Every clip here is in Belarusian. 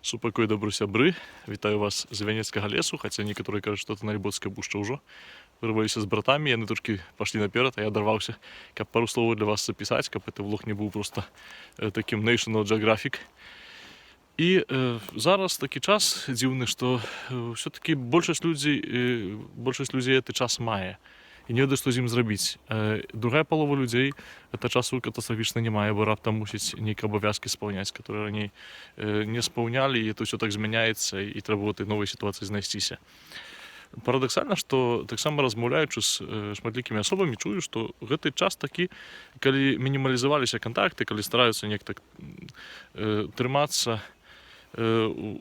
Супакой, добры сябры, вітаю вас з Вянецкага лесу, хаця некаторыя кажуць, што это Налібоцкая пушча ўжо. Вырваліся з братамі, яны трошкі пашлі наперад, а я дарваўся, каб пару словаў для вас запісаць, каб гэты влог не быў проста такім National Geographic. І зараз такі час дзіўны, што ўсё-такі большасць людзей гэты час мае і не ведае, што з ім зрабіць. Другая палова людзей это часу катастрафічна не мае, бо раптам мусіць нейкія абавязкі спаўняць, которые раней не спаўнялі, і это ўсё так змяняецца, і трэба ў этой новай сітуацыі знайсціся. Парадаксальна, што таксама, размаўляючы з шматлікімі асобамі, чую, што гэты час такі, калі мінімалізаваліся кантакты, калі стараюцца неяк так трымацца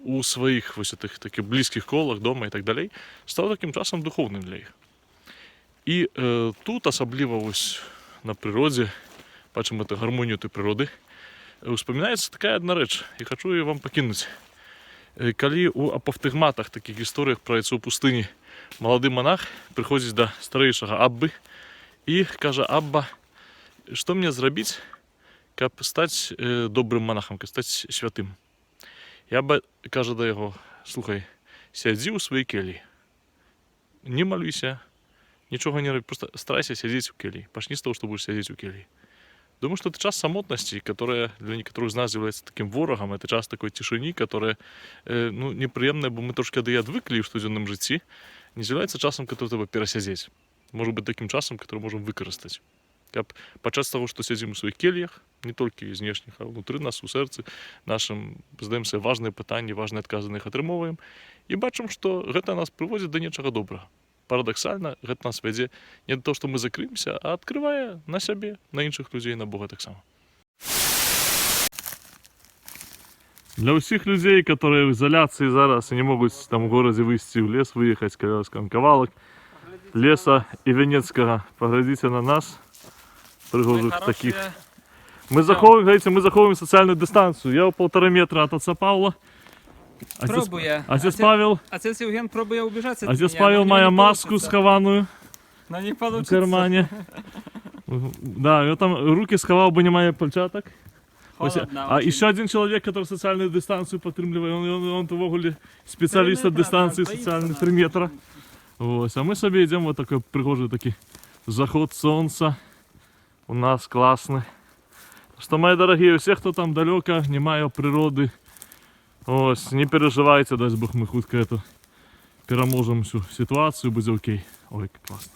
у сваіх вось гэтых такіх блізкіх колах дома і так далей, стаў такім часам духоўным для іх. І тут, асабліва вось на прыродзе, бачым эту гармонію той прыроды, успамінаецца такая адна рэч, і хачу яе вам пакінуць. Калі у апафтэгматах, такіх гісторыях пра айцоў пустыні, малады манах прыходзіць да старэйшага аббы і кажа: «Абба, што мне зрабіць, каб стаць добрым манахам, каб стаць святым?» І абба кажа да яго: «Слухай, сядзі ў сваёй келлі, не малюйся, нічога не рабі, просто старайся сядзець у келлі, пачні з таго, што будзеш сядзець у келлі». Думаю, что это час самотнасці, которая для некоторых из нас является таким ворогам, это час такой цішыні, которая ну, непрыемная, бо мы трошкі ад яе адвыклі ў штодзённым жыцці, не з'яўляецца часам, который трэба перасядзець. Можа быць такім часам, который можам выкарыстаць. Каб пачаць з таго, што сядзім у сваіх кельях, не толькі знешніх, а ўнутры нас, у сэрцы нашым, задаем сабе важныя пытанні, важныя адказы на іх атрымоўваем і бачым, што гэта нас прыводзіць да нечага добрага. Парадаксальна, гэта нас вядзе не да того, што мы закрыемся, а адкрывае на сябе, на іншых людзей, на Бога таксама. Для ўсіх людзей, которые в ізаляцыі зараз і не могуць там у горадзе выйсці, ў лес выехаць, калі ласка, кавалак леса і Вянецкага. Паглядзіце на нас, прыгожых такіх. Мы захоўваем, глядзіце, мы захоўваем сацыяльную дыстанцыю. Я ў 1,5 метра от отца Павла. Пробує. Отец Павел, Отец Евген пробує убежать от отец меня, Павел но у него мае не маску получится. схаваную Но не в получится. кармане. Да, ён там рукі схаваў, бо не мае пальчатак. Ось, Холодно а очень. еще один человек, который социальную дистанцию падтрымлівае, он увогуле спецыяліст 3 ад метра, дыстанцыі боится сацыяльнай, нас. 3 метра. Ось, а мы сабе ідзём, вот такой прыгожы такі заход солнца у нас класны. Что, мои дорогие, все, кто там далеко, не мае прыроды, ось, не переживайте, даст Бог, мы хутка это пераможам всю ситуацию, будзе окей. Ой, как классно.